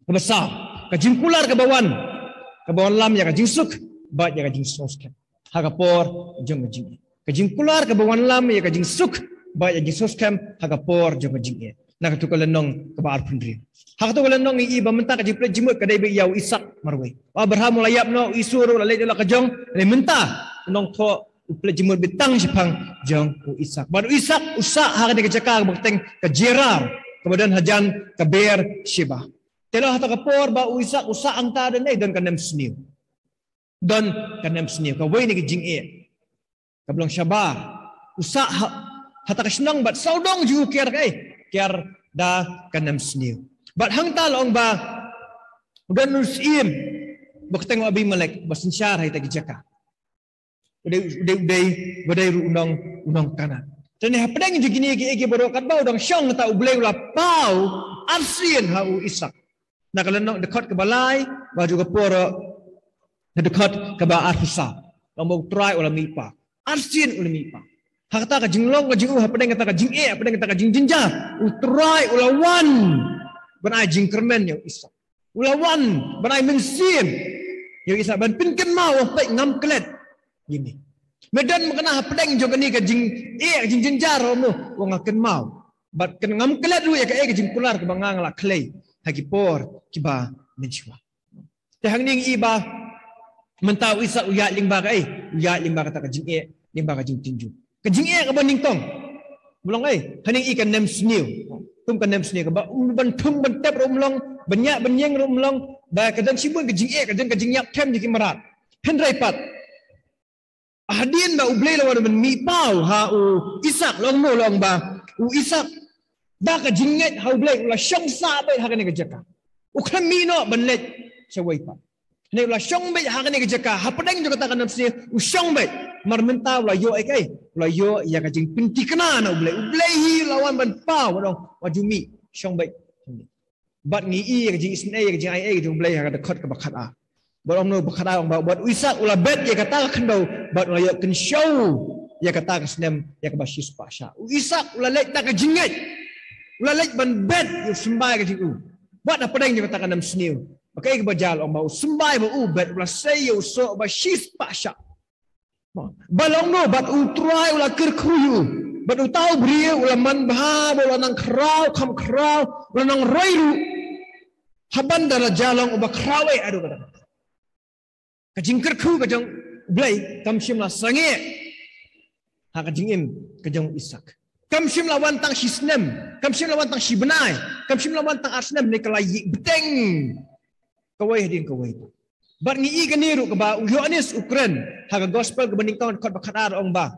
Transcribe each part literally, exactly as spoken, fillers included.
Kaba saw, ka jingkular kaba wan, kaba wanlam ïa ka jingsuk bad ïa ka jingsngewskhem ha ka por jong ka jingeh. Ka jingkular kaba wanlam ïa ka jingsuk bad ïa ka jingsngewskhem ha ka por jong ka jingeh. Na katu ka lynnong kaba arphew hynriew. Ha katu ka lynnong ngi i ba mynta ka jingpynleit jingmut ka dei beit ïa u Isak marwei. U Abraham u la ïap noh, u Esau ruh u la leit noh la ka jong, hynrei mynta u nongthoh u pynleit jingmut beit tang shaphang jong u Isak. Bad u Isak u sah ha kane ka jaka kaba kyrteng ka Gerar, kaba don hajan ka Beersheba. Te la hata ka por ba u Isak u sah hangta don, eh, don ka nemsniew. Don ka nemsniew, kawei na ki jingeh kaba long shabar. U sah ha, hata ka shnong bad sawdong jong u kiar ka, eh, kiar da ka nemsniew. Bad hangta la ong ba u don u syiem ba kyrteng u Abimelek ba synshar ha ita ki jaka. U dei, u dei, u dei, u dei ruh u nong, u nong Kanaan. Te ne hapdeng jong kine kiei kiei baroh katba u dang shong, hata U Blei u la paw arsien ha u Isak. Na ka lynnong, dkhot kaba lai, bad ha ka por, na dkhot kaba arphew saw, la ong ba U Trai u la mih paw. Arsien u la mih paw. Ha kata ka jinglong ka jong u, hapdeng kata ka jingeh, hapdeng kata ka jingjynjar, U Trai u la wan ban ai jingkyrmen ïa u Isak. U la wan ban ai mynsiem ïa u Isak, ban pynkynmaw, u ong peit, ngam klet ïa me. Me don mynta hapdeng jong kane ka jingeh, ka jingjynjar, u ong, u ong nga kynmaw. Bad kan ngam klet ruh ïa kaei ka jingkular kaba nga, nga la khlei ha ki por kiba mynshuwa. Te hangne ngi i ba mynta u Isak u ïaid lyngba kaei? U ïaid lyngba kata ka jingeh, lyngba ka jingtynjuh. Ka jingeh kaba nyngkong. Ba long ei, hangne ngi i ka nemsniew. Kum ka nemsniew kaba um ban thung ban tep ruh um long, ban ïaid ban ïeng ruh um long, ba ka don shibun ka jingeh, ka don ka jingïap them jong ki mrad. Hynrei pat hadien ba U Blei la wan ban mih paw ha u Isak, la ong mo, la ong ba u Isak, da ka jingngeit ha U Blei, u la shong sah beit ha kane ka jaka. U khlem mih noh ban leit shawei pat. Hynrei u la shong beit ha kane ka jaka, hapdeng jong kata ka nemsniew, u shong beit. Namar mynta u la ïoh ïa kaei? U la ïoh ïa ka jingpynthikna na U Blei. U Blei hi u la wan ban paw, u ong, wat ju mih, shong beit. Bad ngi i ïa ka jingisynei, ïa ka jingai ei jong U Blei ha ka dkhot kaba khatar. Bad ong no ba khatar, ong ba, bad u Isak u la bet ïa kata ka khyndew, bad u la ïoh kynshew ïa kata ka snem ïa kaba shispah shah. U Isak u la leit da ka jingngeit. U la leit ban bet, ïa u symbai ka jong u. Bad hapdeng jong kata ka nemsniew, ba kaei kaba jia, la ong ba u symbai ba u bet u la sei ïa u soh ba shispah shah. Ba la ong no, bad U Trai u la kyrkhu ïa u. Bad uta u briew u la manbha, bad u la nang khraw, kham khraw, u la nang roi ruh. Haba u la jia long uba khraw eh, haduh katta. Ka jingkyrkhu ka jong U Blei kam shym la sangeh ha ka jingim ka jong u Isak. Kam shym la wan tang shi snem, kam shym la wan tang shi bnai, kam shym la wan tang ar snem, ne ka la ïaid bteng. Kawei hadien kawei. Bad ngi i kane ruh kaba u Ïoannis u kren ha ka gospel kaba nyngkong, dkhot ba khatar, ong ba,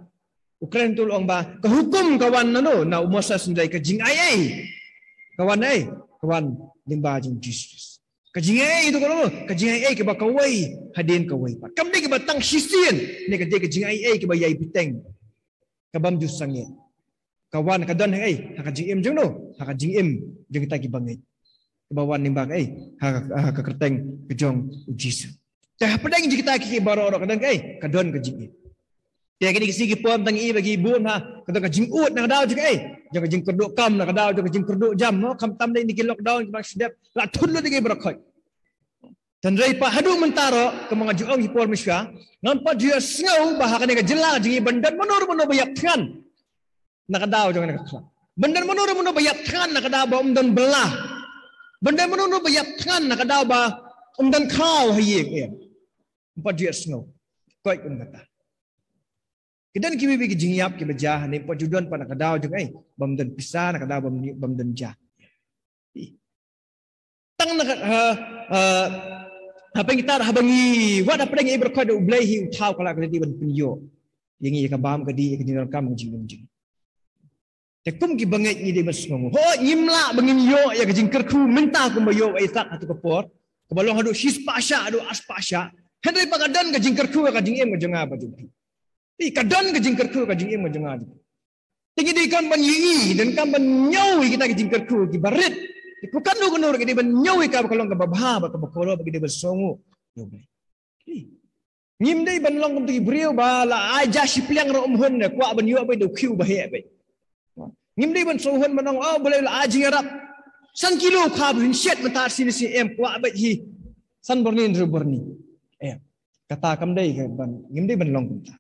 u kren tu, ong ba ka hukum ka wan na no, na u Moses, hynrei ka jingai ei ka wan ei? Ka wan lyngba jong u Jisu. Ka jingai ei tu ka long, ka jingai ei kaba kawei hadien kawei pat. Kam dei kaba tang shisien, ne ka dei ka jingai ei kaba ïaid bteng, ka bym ju sangeh. Ka wan, ka don ha ei? Ha ka jingim jong no? Ha ka jingim jong kita kiba ngeit. Kaba wan lyngba kaei? Ha ka, ha ka kyrteng ka jong u Jisu. Te hapdeng jong kita kiei kiei baroh ka don kaei? Ka don ka jingim. Te kine ki sngi ki pom tang i ba ki bun ha, ka don ka jingud na ka daw jong kaei? Jong ka jingkyrduh kam, na ka daw jong ka jingkyrduh jam, mo, khamtam dei ïa kine ki lockdown kiba shadep, la thut lut ïa ki baroh khoit. Hynrei pat haduh mynta ruh, kumba nga ju ong hi por mynshuwa, ngam pat ju ïohsngew ba ha kane ka jylla ka jong ngi ban don mano mano ba ïap thngan na ka daw jong kane ka khlad. Ban don mano mano ba ïap thngan na ka daw ba um don bylla. Ban don mano mano ba ïap thngan na ka daw ba um don khaw ha ïing. Ngam pat ju ïohsngew. Koit kum kata. Ki don kiwei kiwei ki jingïap kiba jia hangne, ngam pat ju don pat na ka daw jong kaei? Bym don pisa, na ka daw bym, bym don ja. Tang na ka, ha, ha, hapdeng kita, haba ngi wad hapdeng ïa i baroh khoit, U Blei hi u thaw ka lad ka dei ban pynïoh ïa ngi ïa ka bam ka dih, ïa ka jingdonkam, ïa ka jingim jong ngi. Te kum kiba ngeit ngi dei ban sngewnguh. Hooid, ngim lah ba ngin ïoh ïa ka jingkyrkhu mynta kumba ïoh u Isak ha tu ka por, kaba long haduh shispah shah, haduh arspah shah. Hynrei pat ka don ka jingkyrkhu ha ka jingim ka jong nga bad jong phi. Te ka don ka jingkyrkhu ha ka jingim ka jong nga bad jong phi. Te ngi dei kam ban ïohi, dei kam ban ñiew ïa kita ki jingkyrkhu kiba rit. Te kano kano ruh ngi dei ban ñiew ïa ka ba ka long kaba bha, ba kaba kordor, ba ngi dei ban sngewnguh. Ngim dei ban long kum kita ki briew ba la ai ja shi pliang ruh um hun, ne kwah ban ïoh beit da u khiew ba heh beit. Ngim dei ban sngewhun ban ong, oh, balei la ai jingïarap. San kilo kha ba hin shet mynta shi ni shi em kwah bad hi. San bor ni ru bor ni. Em. Kata kam dei ka ban, ngim dei ban long kumta.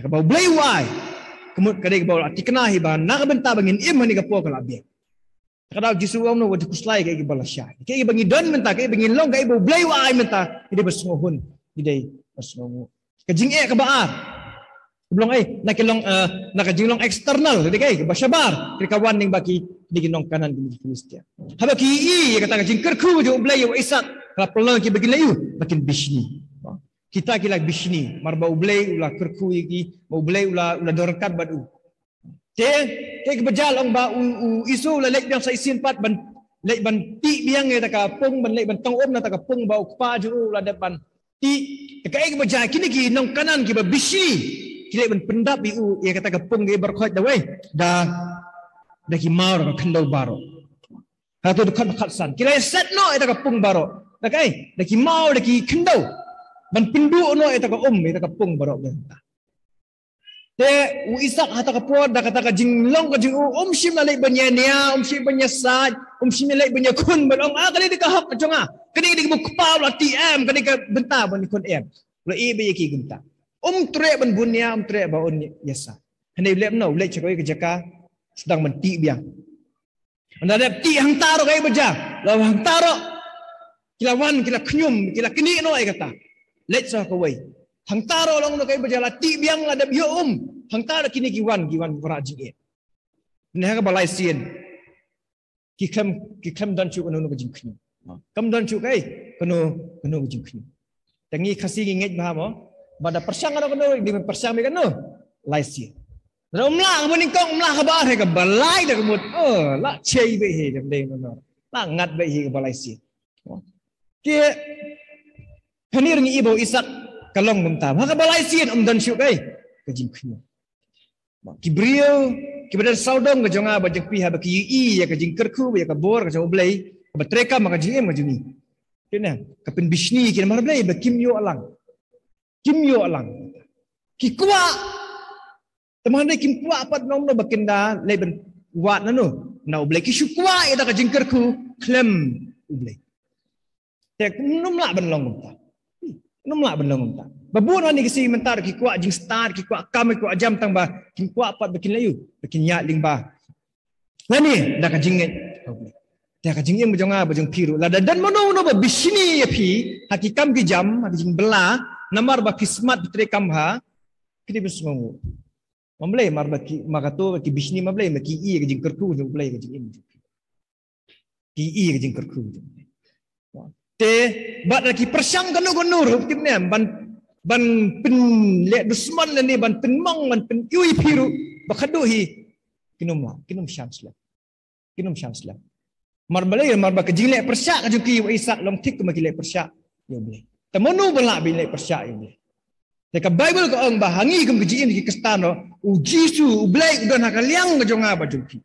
Kaba U Blei u ai. Ka mut ka dei kaba la tikna hi ba na ka bynta ba ngin im ha kane ka por ka la biang. Ka dei Jisu u ong no wat khuslai ka ba la shai. Ka ba ngi don mynta, ka ba ngin long, ka ba U Blei u ai mynta, ngi dei ba sngewhun, ngi dei ba sngewnguh. Ka jingeh kaba ar. Ka ba long ai, na ka long, eh, na ka jinglong external, dei ka ba shabar, ka wan ning ba ki, dei ki nongkanan ki Kristian. Haba ki i, kata ka jingkyrkhu jong U Blei ïa u Isak, ka la pynlong ki ba kin leh ïa u, ba kin bishni. Kita ki la bishni, namar ba U Blei u la kyrkhu ïa ki, ba U Blei u la, u la don ryngkat bad u. Te, te ka ba jia long ba u, u Esau u la leit biang sa shisien pat ban, leit ban tih biang ïa kata ka pung, ban leit ban tong um na kata ka pung ba u kpa jong u u la dep ban tih. Te ka ba jia kine ki nongkanan ki ba bishni, ki leit ban pyndap ïa u, ïa kata ka pung ki ba khot da wei, da, da ki maw da ka khyndew baroh. Hato dkhot dkhot san. Ki la set noh ïa kata ka pung baroh. Da ka, da ki maw da ki khyndew. Ban pynduh noh ïa kata ka um, ïa kata ka pung baroh. Te u Isak ha kata ka por da kata ka jinglong ka jong u, um shym la leit ban ïa nia, um shym ban ïa sait, um shym la leit ban ïa khun ban ong, ah, kane dei ka hok ka jong nga. Kane dei ka ba u kpa u la tih em, kane ka bynta ban ïa khun em. U la ïeh beit ïa ki kumta. Um treh ban bun nia, um treh ban ïa sait. Hynrei u leit noh, u leit sha kawei ka jaka, sdang ban tih biang. Ynda dep tih hangta ruh ka ba jia. La hangta ruh. Ki la wan, ki la khñium, ki la knieh noh ïa kata. Leit sa kawei. Hangta ruh long noh ka ba jia la tih biang la dep ïoh um. Hangta ruh kine ki wan, ki wan wanrah jingeh. Neh ha ka ba lai sien. Ki khlem, ki khlem don shuh kano kano ka jingkhñium. Kam don shuh kaei, kano, kano ka jingkhñium. Te ngi Khasi ngi ngeit bha mo. Ba da pyrshang kano kano, dei pyrshang beit kano. Lai sien. Lada um lah kaba nyngkong, um lah kaba ar, hei kaba lai da ka mut. Oh, lah chei beit hi, dei dei no. Lah ngat beit hi kaba lai sien. Te, hangne ngi i ba u Isak ka long kumta. Ha kaba lai sien um don shuh kaei, ka jingkhñium. Ki briew, ki ba don sawdong ka jong nga bad jong phi haba ki ïohi ïa ka jingkyrkhu, ïa ka bor ka jong U Blei, kaba treikam ha ka jingim ka jong ngi. Kine, ka pynbishni ki namar Blei ba kim ïoh lang. Kim ïoh lang. Ki kwah. Te hynrei kim kwah pat nongno ba kin da leit ban wad nano na U Blei, ki shu kwah ïa kata ka jingkyrkhu khlem U Blei. Te ym lah ban long kumta. Ym lah ban long kumta. Ba bun hangne ki sngi mynta ki kwah jingstad, ki kwah kam, ki kwah jam tang ba kim kwah pat ba kin leh ïa u, ba kin ïaid lyngba. Lane da ka jingngeit. Te ka jingim jong nga bad jong phi ruh. Lada don mano mano ba bishni ïa phi ha ki kam ki jam, ha ki jingbylla, namar ba phi smat phi treikam bha, phi dei ban sngewnguh. Namar Blei, namar ba ki, namar kato ki bishni namar Blei, namar ki ïohi ïa ka jingkyrkhu jong U Blei ha ka jingim jong phi. Ki ïohi ïa ka jingkyrkhu jong U Blei. Te bad lada ki pyrshang kano kano ruh, tip ne em, ban, ban pynleh dusmon lane ban pynmong, ban pynïohi phi ruh ba khadduh hi, kin ym lah, kin ym shah slem. Kin ym shah slem. Namar Blei, namar ba ka jingleh pyrshah ka jong ki ïa u Isak long thik kumba ki leh pyrshah ïa U Blei. Te mano ba lah ban leh pyrshah ïa U Blei. Te ka Baibl ka ong ba ha ngi kum ka jingim ki Khristan ruh, U Jisu, U Blei u don ha ka liang ka jong nga bad jong phi.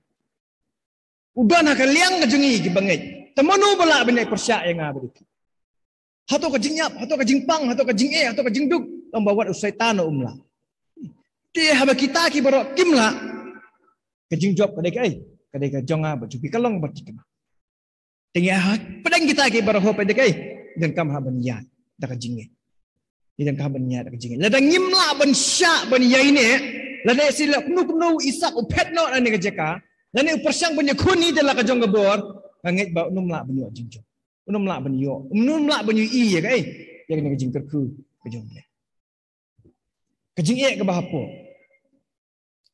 U don ha ka liang ka jong ngi ki bangeit. Te mano ba lah ban leh pyrshah ïa nga bad ïa phi. Hato ka jingïap, hato ka jingpang, hato ka jingeh, hato ka jingduk, long ba wat u Soitan um lah. Te haba kita ki baroh kim lah, ka jingjop ka dei kaei, ka dei ka jong nga bad jong phi, ka long ba thikna. Te ngi ha pdeng kita ki baroh phi dei kaei, ngi donkam ha ban ïaid da ka jingngeit. Ngi donkam ha ban ïaid da ka jingngeit. Lada ngim lah ban shah ban ïaineh, lada shisha kumno kumno u Isak u phet noh na kane ka jaka, lane u pyrshang ban ïakhun ïa la ka jong ka bor, nga ngeit ba un ym lah ban ïoh jingjop. Un ym lah ban ïoh, un ym lah ban ïohi ïa kaei, ïa kane ka jingkyrkhu ka jong U Blei. Ka jingeh kaba hapoh.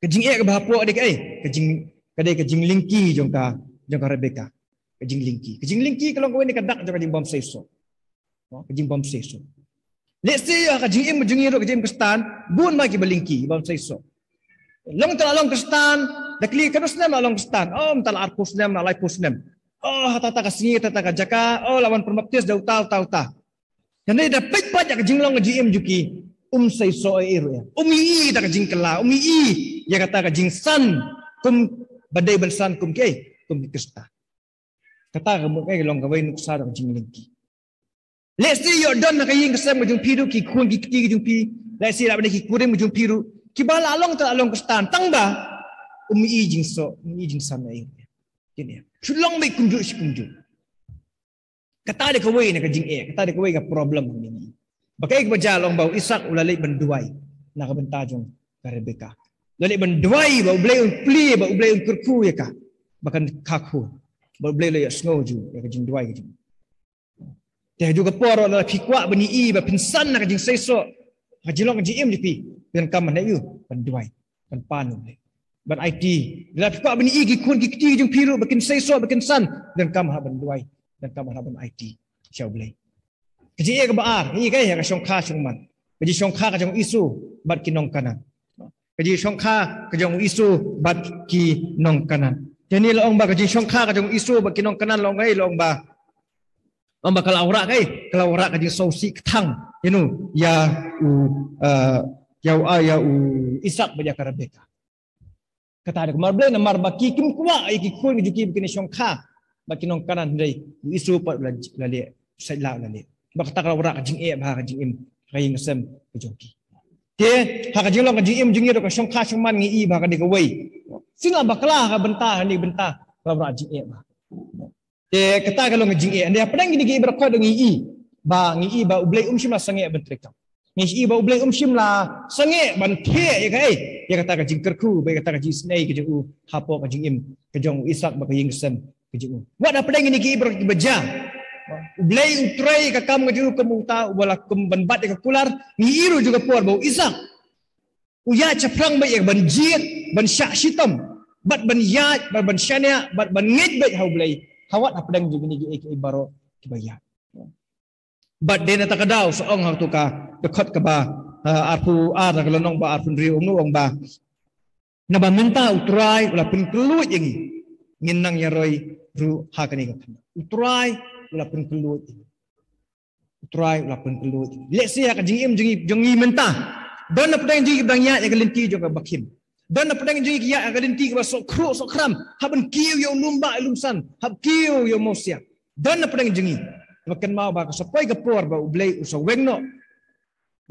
Ka jingeh kaba hapoh dei kaei, ka jing, ka dei ka jinglyngkhi jong ka, jong ka Rebeka. Ka jinglyngkhi. Ka jinglyngkhi ka long kawei na ka dak jong ka jingbymseisoh. Ka jingbymseisoh. Lehse ïa ka jingim jong ngi ruh ka jingim Khristan, bun ma kiba lyngkhi, bymseisoh. Long te la long Khristan, da kylli katno snem la long Khristan. Oh, mynta la arphew snem, la laiphew snem. Oh, ha kata ka sngi, ha kata ka jaka, oh, la wan pynbaptis da uta, uta, uta. Hynrei da peit pat ïa ka jinglong ka jingim jong ki, um seisoh ei ei ruh ïa. Um ïohi da ka jingkylla, um ïohi ïa kata ka jingsan, kum ba dei ban san kum kiei, kum ki Khristan. Kata ka mut ka long kawei nuksa da ka jinglyngkhi. Lehse ïoh don ha ka ïing ka sem ka jong phi ruh ki khun ki kti ka jong phi, lehse la ban ki kurim ka jong phi ruh, kiba la long te la long Khristan, tang ba um ïohi jingsoh, um ïohi jingsan ei ei. Kine. Shu long beit kumjuh shi kumjuh. Kata dei kawei na ka jingeh, kata dei kawei ka problem hangne. Ba kaei kaba jia, la ong ba u Isak u la leit ban duwai na ka bynta jong ka Rebeka. La leit ban duwai ba U Blei un plie, ba U Blei un kyrkhu ïa ka, ba kan kha khun. Ba U Blei u la ïohsngew jong u ïa ka jingduwai ka jong u. Te ha kajuh ka por lada phi kwah ban ïohi ba phin san na ka jingseisoh, ka jinglong ka jingim jong phi, phi donkam ban ïoh, ban duwai, ban pan U Blei, ban aiti. Lada phi kwah ban ïohi ki khun ki kti jong phi ruh ba kin seisoh, ba kin san, phi donkam hap ban duwai, phi donkam hap ban aiti sha U Blei. Ka jingeh kaba ar, ngi ïohi ka shongkha shongman, ka jingshongkha ka jong u Esau bad ki nong Kanaan. Ka jingshongkha ka jong u Esau bad ki nong Kanaan. Te hangne la ong ba ka jingshongkha ka jong u Esau bad ki nong Kanaan, la ong kaei, la ong ba, la ong ba ka la wanrah kaei, ka la wanrah ka jingsngewsih kthang, you know, ïa u, uh, ïa u, uh, ïa u Isak bad ïa ka Rebeka. Kata dei ka mar Blei, namar ba ki kim kwah ïa ki khun ka jong ki ba kin ïashongkha bad ki nong Kanaan, hynrei u Esau pat u la, u la leh, u sait lah u la leh. Bad kata ka la wanrah ka jingeh bha ha ka jingim, ka ïing ka sem ka jong ki. Te ha ka jinglong ka jingim jong ngi ruh, ka shongkha shongman ngi ïohi ba ka dei kawei. Shisien la bakla ha ka bynta, ha kane ka bynta ka la wanrah jingeh bha. Te kata ka long ka jingeh. Hynrei hapdeng kine ki baroh khoit ngi ïohi ba, ngi ïohi ba U Blei um shym la sangeh ban treikam. Ngi ïohi ba U Blei um shym la sangeh ban theh ïa kaei, ïa kata ka jingkyrkhu bad ïa kata ka jingisynei ka jong u hapoh ka jingim ka jong u Isak bad ka ïing ka sem ka jong u. Wat hapdeng kine ki baroh kiba jia, U Blei u trei ka kam ka jong u kum uta uba la kum ban bat ïa ka kular. Ngi ïohi ruh ha kajuh ka por ba u Isak u ïaid shaphrang beit ïa ka ban jied, ban shah shitom, bad ban ïaid, bad ban shaniah, bad ban ngeit beit ha U Blei ha wat hapdeng jong kine kiei kiei baroh kiba ïaid. Bad dei na kata ka daw sa ong ha kato ka dkhot kaba, ah, arphew ar, na ka lynnong ba arphew hynriew, ong, ong ba, naba mynta U Trai u la pynkylluid ïa ngi, ngin nang ïaroi ruh ha kane ka khyndew. U Trai u la pynkylluid ïa ngi. U Trai u la pynkylluid. Lehse ha ka jingim jong ngi, jong ngi mynta, don hapdeng jong ngi kiba dang ïaid ha ka lynti jong kaba khim. Don hapdeng jong ngi ki ïaid ha ka lynti kaba sohkhruh sohkhram, hap ban kiew ïa u lum bah ïa u lum san, hap kiew ïa u mawsiang. Don hapdeng jong ngi. Ba kynmaw ba ka sa poi ka por ba U Blei u sa weng noh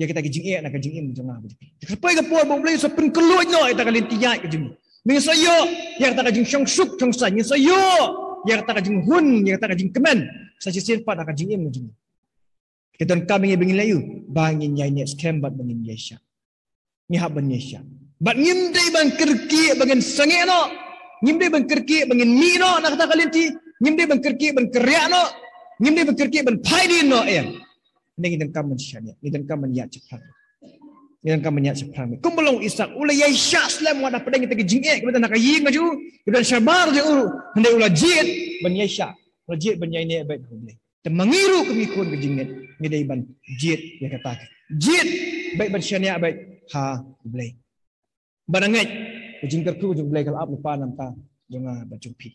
ïa kita ki jingeh na ka jingim jong nga bad jong phi. Ka sa poi ka por ba U Blei u sa pynkylluid noh ïa kita ka lynti ïaid ka jong ngi. Ngin sa ïoh ïa kata ka jingshongsuk shongsaiñ, ngin sa ïoh ïa kata ka jinghun, ïa kata ka jingkmen sa shisien pat ha ka jingim jong ngi. Ki donkam ïa ngi ba ngin leh aïu? Ba ngin ïaineh skhem bad ba ngin ïaishah. Ngi hap ban ïaishah. Bad ngim dei ban kyrkieh ba ngin sangeh noh. Ngim dei ban kyrkieh ba ngin mih noh na kata ka lynti. Ngim dei ban kyrkieh ban kyrïah noh. Ngim dei ban kyrkieh ban phai dien noh, eh. Hynrei ngi donkam ban shaniah, ngi donkam ban ïaid shaphrang. Ngi donkam ban ïaid shaphrang. Kumba long u Isak, u la ïaishah slem wat hapdeng kita ki jingeh kiba don ha ka ïing ka jong u, kiba don shabar jong u, hynrei u la jied ban ïaishah, u la jied ban ïaineh beit ha U Blei. Te ma ngi ruh kum ki khun ka jingngeit, ngi dei ban jied ïa kata. Jied beit ban shaniah beit ha U Blei. Ba nga ngeit ka jingkyrkhu jong U Blei ka la ap lypa na ka bynta jong nga bad jong phi.